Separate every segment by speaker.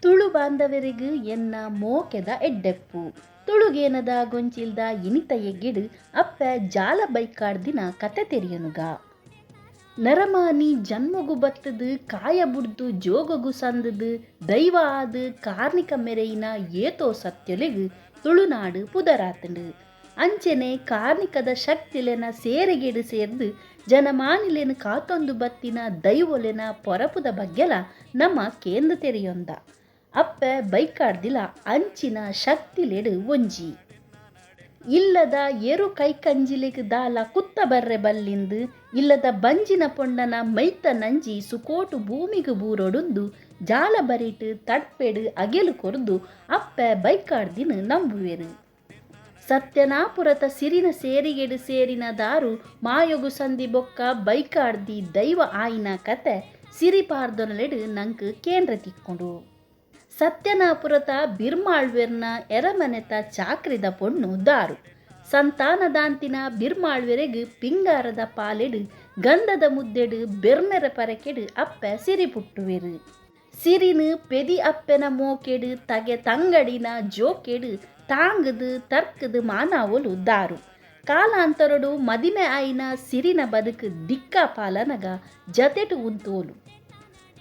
Speaker 1: ತುಳು ಬಾಂಧವೆರೆಗ್ ಎನ್ನ ಮೋಕೆದ ಎಡ್ಡೆಪ್ಪು. ತುಳುಗೇನದ ಗೊಂಚಿಲ್ದ ಇನಿತ ಎಗ್ಗೆಡ್ ಅಪ್ಪೆ ಜಾಲ ಬೈಕಾಡ್ದಿನ ಕತೆ ತೆರಿಯೊನುಗ. ನರಮಾನಿ ಜನ್ಮೊಗು ಬತ್ತ್ದ್ ಕಾಯ ಬುಡ್ದು ಜೋಗೊಗು ಸಂದ್ದ್ ದೈವ ಆದ್ ಕಾರ್ನಿಕ ಮೆರೆಯಿನ ಏತೋ ಸತ್ಯೊಲೆಗ್ ತುಳುನಾಡ್ ಪುದರಾತ್ಂಡ್. ಅಂಚೆನೆ ಕಾರ್ನಿಕದ ಶಕ್ತಿಲೆನ ಸೇರಿಗೆಡ್ ಸೇರ್ದ್ ಜನಮಾನಿಲೆನ್ ಕಾತೊಂದು ಬತ್ತಿನ ದೈವೊಲೆನ ಪೊರಪುದ ಬಗ್ಗೆಲ ನಮ ಕೇಂದ್ ತೆರಿಯೊಂದ. ಅಪ್ಪೆ ಬೈಕಾಡ್ದಿಲ ಅಂಚಿನ ಶಕ್ತಿಲೆಡ್ ಒಂಜಿ. ಇಲ್ಲದ ಎರು ಕೈಕಂಜಿಲೆಗ್ ದಾಲ ಕುತ್ತ ಬರ್ರೆ ಬಲ್ಲಿಂದ್, ಇಲ್ಲದ ಬಂಜಿನ ಪೊಣ್ಣನ ಮೈತ ನಂಜಿ ಸುಕೋಟು ಭೂಮಿಗ್ ಬೂರೊಡುಂದು ಜಾಲ ಬರಿಟ್ ತಡ್ಪೆಡ್ ಅಗೆಲ್ ಕೊರ್ದು ಅಪ್ಪೆ ಬೈಕಾಡ್ದಿನ್ ನಂಬುವೆರ್. ಸತ್ಯನಾಪುರತ ಸಿರಿನ ಸೇರಿಗೆಡ್ ಸೇರಿನ ದಾರು ಮಾಯೊಗು ಸಂದಿ ಬೊಕ್ಕ ಬೈಕಾಡ್ದಿ ದೈವ ಆಯಿನ ಕತೆ ಸಿರಿ ಪಾರ್ದನೊಲೆಡ್ ನಂಕ್ ಕೇನ್ರೆ ತಿಕ್ಕುಂಡು. ಸತ್ಯನಾಪುರತ ಬಿರ್ಮಾಳ್ವೆರ್ನ ಎರಮನೆತ ಚಾಕ್ರಿದ ಪೊಣ್ಣು ದಾರು. ಸಂತಾನದಾಂತಿನ ಬಿರ್ಮಾಳ್ವೆರೆಗ್ ಪಿಂಗಾರದ ಪಾಲೆಡ್ ಗಂಧದ ಮುದ್ದೆಡ್ ಬೆರ್ಮೆರೆ ಪರಕೆಡ್ ಅಪ್ಪೆ ಸಿರಿ ಪುಟ್ಟುವೆರ್. ಸಿರಿನ್ ಪೆದಿ ಅಪ್ಪೆನ ಮೋಕೆಡ್ ತಗೆ ತಂಗಡಿನ ಜೋಕೆಡ್ ತಾಂಗ್ದ್ ತರ್ಕ್ದ್ ಮಾನಾವೊಲು ದಾರು. ಕಾಲಾಂತರೊಡು ಮದಿಮೆ ಆಯಿನ ಸಿರಿನ ಬದುಕು ದಿಕ್ಕ ಪಾಲನಗ ಜತೆಟ್ ಉಂತುವೊಲು.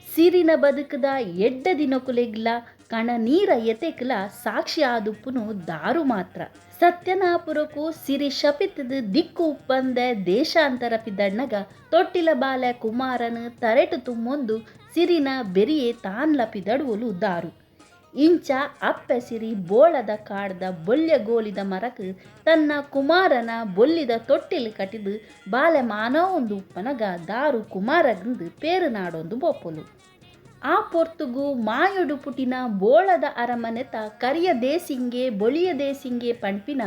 Speaker 1: ಸಿರಿನ ಬದುಕುದ ಎಡ್ಡೆ ದಿನೊಕುಲೆಗ್ಲ ಕಣ ನೀರ ಎತೆಕ್ಲ ಸಾಕ್ಷಿ ಆದುಪ್ಪುನು ದಾರು ಮಾತ್ರ. ಸತ್ಯನಾಪುರೊಕು ಸಿರಿ ಶಪಿತ್ದ್ ದಿಕ್ಕು ಉಪ್ಪಂದೆ ದೇಶಾಂತರ ಪಿದಡ್ನಗ ತೊಟ್ಟಿಲ ಬಾಲೆ ಕುಮಾರನ್ ತರೆಟ್ ತುಂಬೊಂದು ಸಿರಿನ ಬೆರಿಯೆ ತಾನ್ಲ ಪಿದಡುವೊಲು ದಾರು. ಇಂಚ ಅಪ್ಪೆ ಸಿರಿ ಬೋಳದ ಕಾಡ್ದ ಬೊಲ್ಯ ಗೋಲಿದ ಮರಕ್ ತನ್ನ ಕುಮಾರನ ಬೊಲ್ಲಿದ ತೊಟ್ಟಿಲ್ ಕಟಿದ್ ಬಾಲೆ ಮಾನವೊಂದು ಉಪ್ಪನಗ ದಾರು ಕುಮಾರಗ್ಂದ್ ಪೇರ್ ನಾಡೊಂದು ಪೋಪೊಲು. ಆ ಪೊರ್ತುಗು ಮಾಯೊಡು ಪುಟಿನ ಬೋಳದ ಅರಮನೆತ ಕರಿಯ ದೇಸಿಂಗೆ ಬೊಳಿಯ ದೇಸಿಂಗೆ ಪಣ್ಪಿನ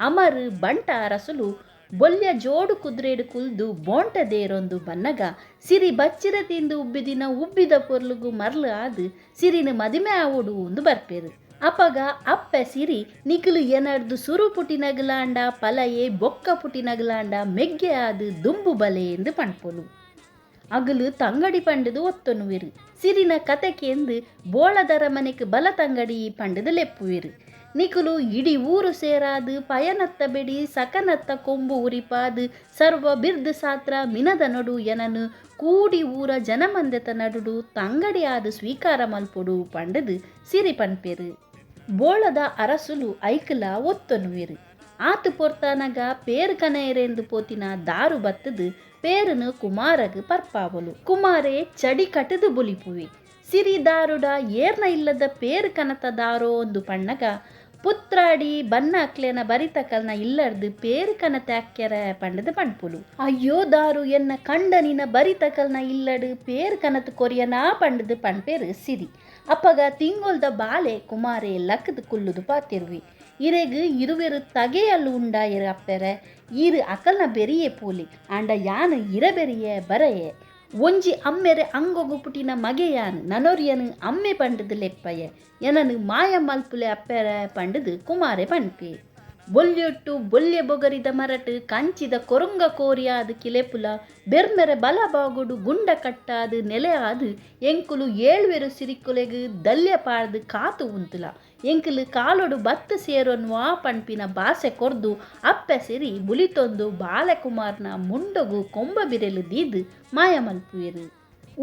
Speaker 1: ಅಮರ್ ಬಂಟ ಅರಸುಲು ಬೊಲ್ಯ ಜೋಡು ಕುದುರೆಡ್ ಕುಲ್ದು ಬೋಂಟೆ ದೇರೊಂದು ಬನ್ನಗ ಸಿರಿ ಬಚ್ಚಿರೆ ತಿಂದು ಉಬ್ಬಿದಿನ ಉಬ್ಬಿದ ಪೊರ್ಲುಗು ಮರ್ಲ್ ಆದ್ ಸಿರಿನ್ ಮದಿಮೆ ಆವೊಡು ಉಂದು ಬರ್ಪೆರ್. ಅಪಗ ಅಪ್ಪೆ ಸಿರಿ ನಿಕುಲು ಎನಡ್ದ್ ಸುರು ಪುಟಿನಗಲಾಂಡ ಪಲಯೆ ಬೊಕ್ಕ ಪುಟಿನಗಲಾಂಡ ಮೆಗ್ಗೆ ಆದ್ ದುಂಬು ಬಲೆ ಇಂದ್ ಪಣ್ಪೊಲು. ಅಗುಲು ತಂಗಡಿ ಪಂಡುದು ಒತ್ತೊನುವೆರ್. ಸಿರಿನ ಕತೆ ಕೇಂದ್ ಬೋಳದರಮನೆಕ್ ಬಲ ತಂಗಡಿ ಪಂಡುದು ಲೆಪ್ಪುವೆರ್. ನಿಕುಲು ಇಡೀ ಊರು ಸೇರಾದ್ ಪಯನತ್ತ ಬೆಡಿ ಸಕನತ್ತ ಕೊಂಬು ಉರಿಪಾದ್ ಸರ್ವ ಬಿರ್ದ್ ಸಾತ್ರ ಮಿನದ ನಡು ಎನನ್ ಕೂಡಿ ಊರ ಜನಮಂದೆತ ನಡುಡು ತಂಗಡಿ ಆದ್ ಸ್ವೀಕಾರ ಮಲ್ಪೊಡು ಪಂಡುದು ಸಿರಿ ಪನ್ಪೆರ್. ಬೋಳದ ಅರಸುಲು ಐಕ್ಲ ಒತ್ತೊನುವೆರ್. ಆತ್ ಪೊರ್ತಾನಗ ಪೇರ್ ಕನಯೆರೆಂದ್ ಪೋತಿನ ದಾರು ಬತ್ತುದ್ ಪೇರುನು ಕುಮಾರಗ್ ಪರ್ಪಾವೊಲು. ಕುಮಾರೆ ಚಡಿ ಕಟುದು ಬುಲಿಪುವೆ. ಸಿರಿ ದಾರುಡ ಏರ್ನ ಇಲ್ಲದ ಪೇರ್ ಕನತ ದಾರೋ ಅಂದು ಪಣ್ಣಗ ಪುತ್ರಾಡಿ ಬನ್ನ ಅಕ್ಲೆನ ಬರಿತಕಲ್ನ ಇಲ್ಲರ್ದ್ ಪೇರ್ ಕನತೆ ಅಕ್ಕೆರೆ ಪಂಡುದು ಪಣ್ಪುಲು. ಅಯ್ಯೋ ದಾರು ಎನ್ನ ಕಂಡನಿನ ಬರಿತಕಲ್ನ ಇಲ್ಲಡ್ ಪೇರ್ ಕನತ್ ಕೊರಿಯನಾ ಪಂಡುದು ಪಣ್ಪೆರ್ ಸಿರಿ. ಅಪಗ ತಿಂಗೊಲ್ದ ಬಾಲೆ ಕುಮಾರೆ ಲಕ್ದ್ ಕುಲ್ಲುದು ಪಾತೆರುವೆ. ಇರೆಗ್ ಇರುವೆರ್ ತಗೆಯಲ್ಲು ಉಂಡಾಯೆರ್ ಅಪ್ಪೆರೆ ಈರ್ ಅಕಲ್ನ ಬೆರಿಯೆ ಪೋಲೆ ಆಂಡ ಯಾನ್ ಇರೆ ಬೆರಿಯೆ ಬರಯೆ. ಒಂಜಿ ಅಮ್ಮೆರೆ ಅಂಗೊಗು ಪುಟಿನ ಮಗೆ ಯಾನ್ ನನೊರಿಯನ್ ಅಮ್ಮೆ ಪಂಡುದು ಲೆಪ್ಪಯೆ ಎನನ್ ಮಾಯ ಮಲ್ಪುಲೆ ಅಪ್ಪೆರೆ ಪಂಡುದು ಕುಮಾರೆ ಪನ್ಪೆ. ಬೊಲ್ಯೊಟ್ಟು ಬೊಲ್ಯ ಬೊಗರಿದ ಮರಟ್ ಕಂಚಿದ ಕೊರುಂಗ ಕೋರಿಯಾದ್ ಕಿಲೆಪುಲ ಬೆರ್ಮೆರೆ ಬಲ ಬಾಗೊಡು ಗುಂಡ ಕಟ್ಟಾದ್ ನೆಲೆ ಆದ್ ಎಂಕುಲು ಏಳ್ವೆರ್ ಸಿರಿಕುಲೆಗ್ ದಲ್ಯ ಪಾಡ್ದ್ ಕಾತ್ ಉಂತುಲ ಎಂಕುಲು ಕಾಲೊಡು ಬತ್ತ್ ಸೇರೊನ್ವಾ ಪನ್ಪಿನ ಬಾಸೆ ಕೊರ್ದು ಅಪ್ಪೆ ಸಿರಿ ಬುಲಿತೊಂದು ಬಾಲೆಕುಮಾರ್ನ ಮುಂಡೊಗು ಕೊಂಬ ಬಿರೆಲ್ ದೀದ್ ಮಾಯ ಮಲ್ಪುವೆರ್.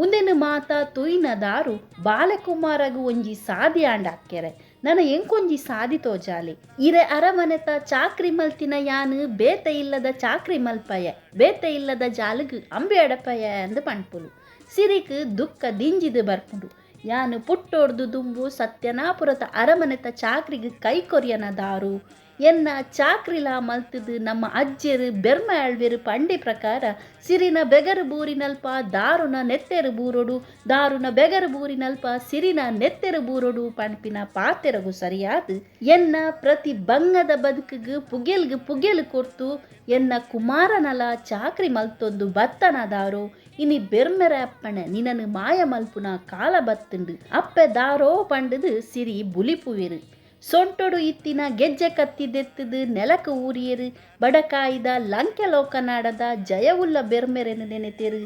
Speaker 1: ಉಂದೆನ್ ಮಾತ ತೂಯಿನ ದಾರು ಬಾಲೆಕುಮಾರಗ್ ಒಂಜಿ ಸಾದಿ ಆಂಡ ಅಕ್ಕೆರೆ ನನ ಎಂಕೊಂಜಿ ಸಾದಿ ತೋಜಾಲೆ. ಇರೆ ಅರಮನೆತ ಚಾಕ್ರಿ ಮಲ್ತಿನ ಯಾನ್ ಬೇತೆ ಇಲ್ಲದ ಚಾಕ್ರಿ ಮಲ್ಪಯೆ ಬೇತೆ ಇಲ್ಲದ ಜಾಲಗ್ ಅಂಬಿ ಅಡಪಯೆ ಅಂದ್ ಪಣ್ಪುಲು. ಸಿರಿಕ್ ದುಃಖ ದಿಂಜಿದ್ ಬರ್ಪುಂಡು. ಯಾನ್ ಪುಟ್ಟೋಡ್ದು ದುಂಬು ಸತ್ಯನಾಪುರತ ಅರಮನೆತ ಚಾಕ್ರಿಗ್ ಕೈ ಕೊರ್ಯನ ದಾರು ಎನ್ನ ಚಾಕ್ರಿಲಾ ಮಲ್ತುದು ನಮ್ಮ ಅಜ್ಜೆರ್ ಬೆರ್ಮ ಆಳ್ವೆರ್ ಪಂಡಿ ಪ್ರಕಾರ ಸಿರಿನ ಬೆಗರ್ ಬೂರಿನಲ್ಪ ದಾರುನ ನೆತ್ತೆರ್ ಬೂರೊಡು ದಾರುನ ಬೆಗರ್ ಬೂರಿನಲ್ಪ ಸಿರಿನ ನೆತ್ತೆರ್ ಬೂರೊಡು ಪನ್ಪಿನ ಪಾತೆರಗು ಸರಿಯಾದ್ ಎನ್ನ ಪ್ರತಿ ಬಂಗದ ಬದುಕುಗ್ ಪುಗೆಲ್ಗ್ ಪುಗೆಲ್ ಕೊರ್ತು ಎನ್ನ ಕುಮಾರನಲ ಚಾಕ್ರಿ ಮಲ್ತೊಂದು ಬತ್ತನ ದಾರು ಇನಿ ಬೆರ್ಮೆರೆ ಅಪ್ಪಣೆ ನಿನನ್ ಮಾಯ ಮಲ್ಪುನ ಕಾಲ ಬತ್ತುಂಡು ಅಪ್ಪೆ ದಾರೋ ಪಂಡುದು ಸಿರಿ ಬುಲಿಪುವೆರ್. ಸೊಂಟೊಡು ಇತ್ತಿನ ಗೆಜ್ಜೆ ಕತ್ತಿ ದೆತ್ತುದು ನೆಲಕ್ ಊರಿಯೆರ್. ಬಡಕಾಯಿದ ಲಂಕೆ ಲೋಕನಾಡದ ಜಯವುಲ್ಲ ಬೆರ್ಮೆರೆನ್ ನೆನೆತೆರ್.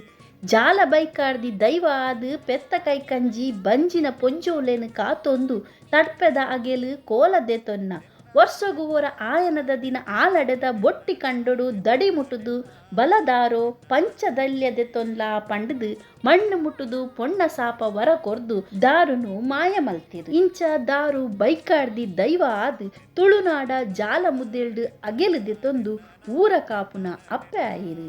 Speaker 1: ಜಾಲ ಬೈಕಾಡ್ದಿ ದೈವ ಆದ್ ಪೆತ್ತ ಕೈಕಂಜಿ ಬಂಜಿನ ಪೊಂಜೋವುಲೆನ್ ಕಾತೊಂದು ತಡ್ಪೆದ ಅಗೆಲ್ ಕೋಲ ದೆತೊನ್ನ ವರ್ಸೊಗು ಒರ ಆಯನದ ದಿನ ಆಲಡೆದ ಬೊಟ್ಟಿ ಕಂಡೊಡು ದಡಿ ಮುಟುದು ಬಲದಾರೋ ಪಂಚದಲ್ಯ ದೆತೊನ್ಲ ಪಂಡುದು ಮಣ್ಣು ಮುಟ್ಟುದು ಪೊಣ್ಣ ಸಾಪ ವರ ಕೊರ್ದು ದಾರುನು ಮಾಯ ಮಲ್ತೆರ್. ಇಂಚ ದಾರು ಬೈಕಾಡ್ದಿ ದೈವ ಆದ್ ತುಳುನಾಡ ಜಾಲ ಮುದೆಲ್ಡ್ ಅಗೆಲ್ ದೆತೊಂದು ಊರ ಕಾಪುನ ಅಪ್ಪೆ ಆಯೆರ್.